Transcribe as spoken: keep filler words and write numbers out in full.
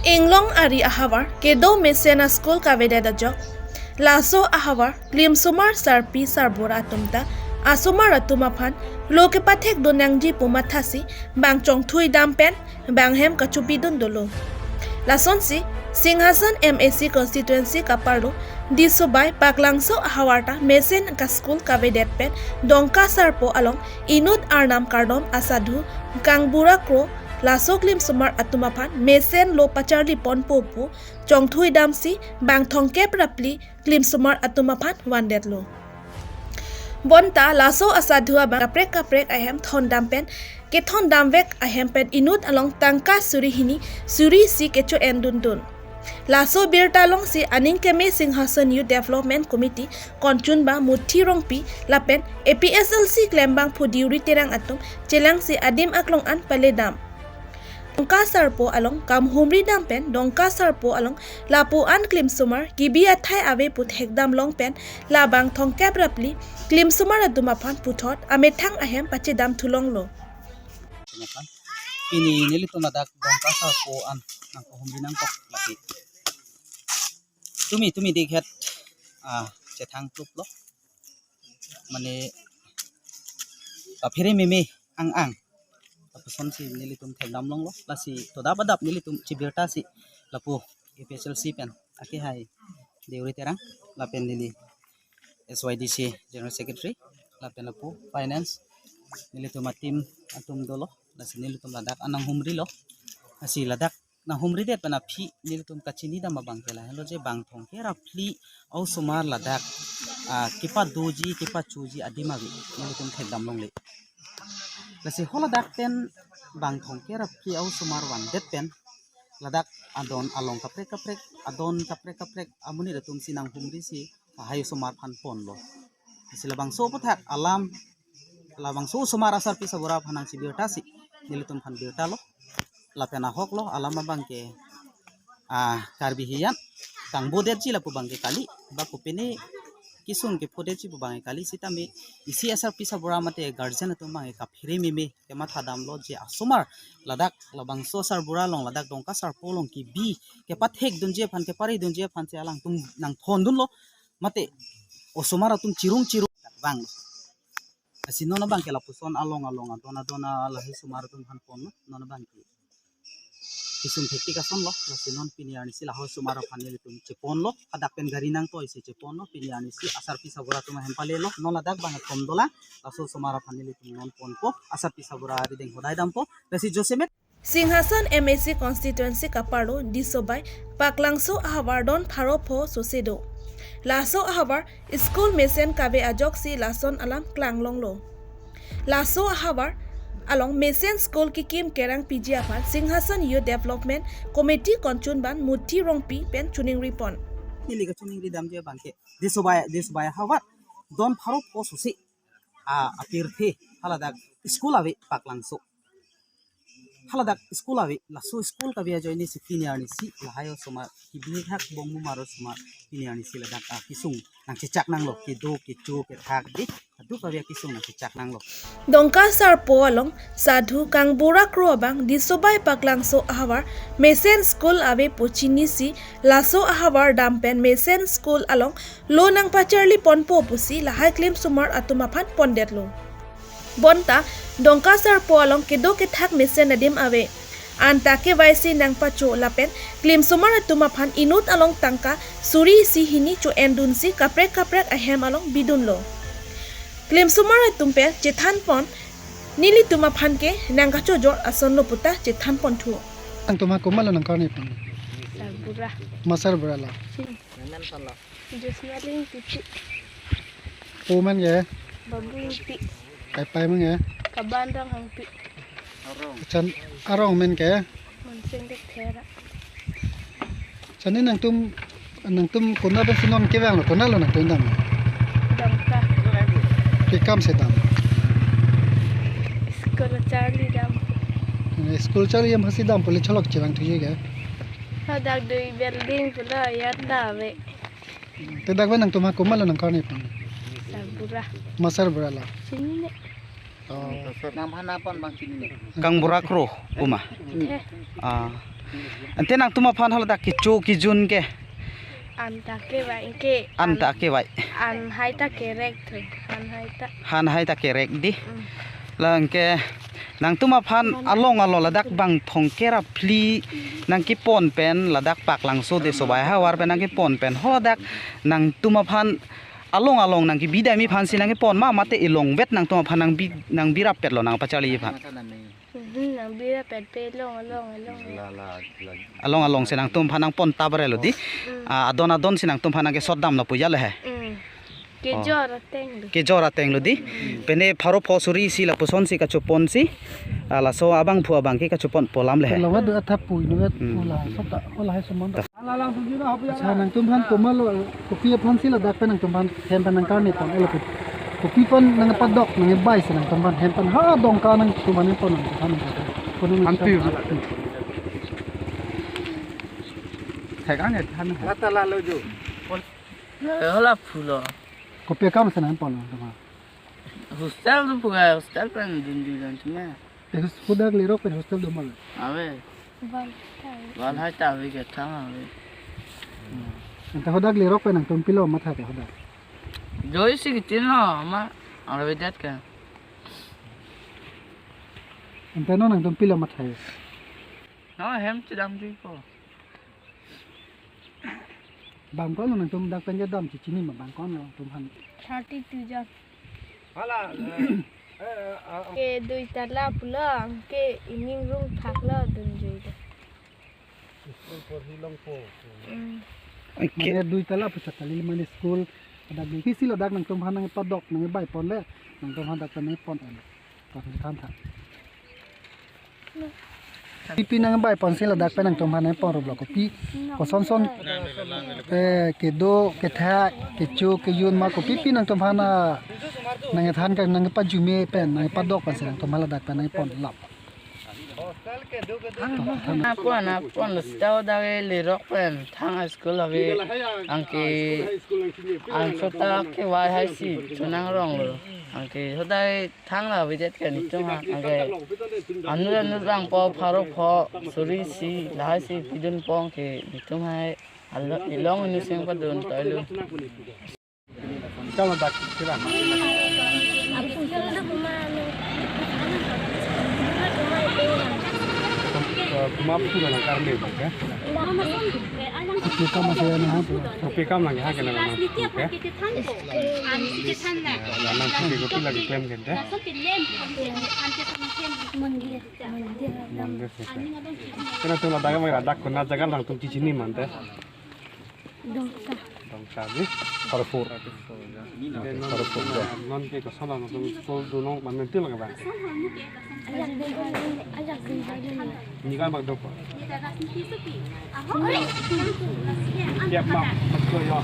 Inglong ari ahavar kedo mesen a-school kavedet ajok, laso ahavar klimsomar sarpi sarbura atum ta asomar atum aphan lo kepathekdun nangji pu mathasi bang chongthui dam pen bang hem kachopidun dolo. Lasonsi Singhason M A C constituency kaparlo Disobai Paklangso ahavar ta mesen ka-school kavedet pen Dongka Sarpo along inut arnam kardom asadhu Kangbura Kro laso klimsomar atum aphan mesen lo pacharli ponpo pu chongthui damsi bang thomkep ra phli klimsomar atum aphan vandetlo. Bonta laso asadhu abang kaprek kaprek ahem thondam pen kethondam vek ahem pen inut along tangka suri hini suri isi kecho-endundun. Laso birta alongsi aning keme Singhason Youth Development Committee konchunba Muthi Rongpi lapen A P S L C klembangphu Deuri Terang atum chelangsi adim aklong an paledam. Dongka Sarpo along kam humri dam pen Dongka Sarpo along lapu an klimsomar kebi athai ave pu thekdam long pen labang thomkep ra phli klimsomar atum aphan puthot amethang ahem pachedam thulonglo. Pini nelitum ladak Dongka Sarpo an nangkahumri nangkok lagi. Tumi tumi dikhet ah chethang kluplo. Mane kaphere meme ang ang. Lapusonsi nelitum thekdam longlo. Lasi todap adap nelitum chibirta si lapu A P S L C pen akehai Deuri Terang lapen neli S Y D C General Secretary lapen lapu Finance nelitum a-team atum dolo. Lasi nelitum ladak an nanghumrilo. Lasi ladak nanghumridet pen aphi nelitum kachini dam abang ke lahenlo je bang thomkep ra phli a-osomar ladak ah kepadoji kepachoji adim ave nelitum thekdam longle. Lasi ho ladak pen bang thomkep ra phli a-osomar vandet pen ladak adon along kaprek kaprek adon kaprek kaprek amonit atumsi nanghumrisi lahai osomar aphan ponlo. Lasi labangso aphuthak alam labangso osomar asarpi sarbura aphan nangchibirta si nelitum aphan birtalo. Lapen ahoklo alam abang ke ah Karbi hiyan kangbodetji lapu abang ke kali ba kopine kesung kephodetji pu abang ke kali sitame isi asarpi sarbura mate guardian atum abang ke kaphere meme kematha damlo je asomar ladak labangso sarbura along ladak Dongka Sarpo along kebi kepathekdunji aphan keparidunji aphan si alangtum nangthondunlo mate osomar atum chirung chirung vanglo. Lasi non abang ke lapuson along along adon adon lahai osomar atum aphan ponlo non abang ke kesung thektik asonlo. Lasi non pini arnisi lahai osomar aphan nelitum cheponlo. Hadak pen gari nangtoisi cheponlo. Pini arnisi asarpi sarbura atum ahem palelo. Non ladak bang atum dolang. Laso osomar aphan nelitum non ponpo. Asarpi sarbura arideng hodai dampo. Lasi Josemet Singhason M A C constituency kaparlo Disobai Paklangso ahavar don pharo pho sose do. Laso ahavar school mesen kave ajoksi lason alam klanglonglo. Laso ahavar along mesen school kekim kerang piji aphan Singhason Youth Development Committee konchunban Muthi Rongpi pen choningri pon. Neli kachoningri damji abang ke Disobai Disobai ahavar don pharo pho sose a apirthe haladak school ave Paklangso. Haladak school ave, laso school kave ajoinesi pini arnisi lahai osomar kebi thak bongmu maro osomar pini arnisi ladak akesung nangchechak nanglo, kedo kecho kethak di adu kave akesung nangchechak nanglo. Dongka Sarpo along Sadhu Kangbura Kro abang Disobai Paklangso ahavar mesen school ave pu chinisi laso ahavar dam pen mesen school along lo nangpacharli ponpo pusi lahai klimsomar atum aphan pondetlo. Bonta Dongka Sarpo along kedo kethak mesen adim ave. Anta kevaisi nangpacho lapen klimsomar atum aphan inut along tangka suri isi hini cho-endunsi kaprek kaprek ahem along bidunlo. Klimsomar atum pen chethan pon nelitum aphan ke nangkachojor asonlo puta chethan ponthu. Nangtum ha komatlo nangkarni pon? Sarbura. Masar bura lo. Sing. Josna Ling Titi. Pu amen ke? Babu Ingti. Kai pai amen ke? Kaban Ronghangpi. Chan arong amen ke? Mansing Dek Thera. Chan ni nangtum nangtum konat pensi non kevanglo, konatlo nangtum dam? Dongka. Pi kam si dam? School charli dam. Eh, school charli dam hasi dam pule cholok chevang thuji ke? Hadak dui building pulo yar ta ave. Te dak pen nangtum ha komatlo nangkarni pon? Sarbura. Masar bura lo. Chinine. Nang aphan nangpon abang chinine. Kang Burak Ro, uma. He. Ah. Ante nangtum aphan haladak kecho kejun ke. An ta kevai ke. An ta kevai. An hai ta kerek thu. An hai ta. Han hai ta kerek di. Mm. Lake nangtum aphan along along ladak bang thongkep ra phli nangkepon pen ladak Paklangso Desobahai havar pen nangkepon pen haladak nangtum aphan along along nangkebi damji aphansi nangkepon ma mate elongvet nangtum aphan nangbi nangbi rappetlo nangpacharli aphan. Mhm, nangbi rappet pe along along along. La, la, la. Along alongsi nangtum aphan nangpon tabre lo di. Mm. Ah, adon adonsi nangtum aphan nangkesot damlo pu jale he. Mm. Kejor ateng lo. Kejor ateng lo di. Mm. Pine pharo pho suri isi lapusonsi kachoponsi. Ah, laso abangphu abang ke kachoponpo alam le he. Lawa do athap pui no vet. Mm. Ula sota ula hai suman. Accha, nangtum aphan komatlo, kopi aphansi ladak pen nangtum aphan hem pen nangkarni pon, elo kopi, kopi pen nangpadok nangbai si nangtum aphan hem pen ha Dongka nangtum aphan pon nangtum aphan nangtum aphan. Anpi. Thek an ya than. Lata lalo jo. Hala phulo. Kopi akam si nangpon nangtum aphan. Hostel tu puga, hostel pen dun dun dan cuma. Eh, hos-, hadak lerok pen hostel do ma? Ave. Wal hai ta. Wal hai ta ave kethang ave. Ante hadak lerok pen nangtum pilo matha ke hadak? Joy si kitin lo, ma, ave det ke. Ante non nangtum pilo matha ke? No, hem chedam jui ko. Bang ko nangtum dak pen jadam chechini ma bang ko nangtum aphan? Thirty-two jon. Hala, eh, eh, eh, eh. Ke dui tala pulo, ke ining rung thak lo dun jui do. School porhi longpo. Mm. Okay. Mane dui tala pu chot kali mane school. Ada dui kisi ladak nangtum aphan nangpadok nangbai pon le, nangtum aphan dak nangpon an. Kopi than tha. Pipi nangbai ponsi ladak pen nangtum aphan nangpon rublo kopi. Koson son. Eh, kedo, kethak, kecho, kejun ma kopi pi nangtum aphan nangthan ke nangpajume pen nangpadok ponsi nangtum aphan ladak pen nangpon lap. Apon, apon, lo sita hadak lerok pen thang school ave, anke angsota kevai hai si chonang rong lo, anke hadak thang la ave det ke nelitum aphan, anke anut anut bang po pharo pho suri isi lahai si pidun pon ke nelitum hai alo ilong inut seng padun toilo. Kam ladak kiran. Kuma pura nangkarni bang ke? Kopi akam si nang ha pu. Kopi akam lagi ha ke nang nang ke? Nang nang kopi kopi lagi klem ke te? Mondir si ke. Kena tu ladak ma ladak kona jaga nangtum chechini ma te? Dongka. Dongka di? Thirty-four. Thirty-four. Non ke koson nangtum school dunong man mentil ke bang? Ajak dun, ajak dun. Ni kan bang dok. Tiap ma, betul ya.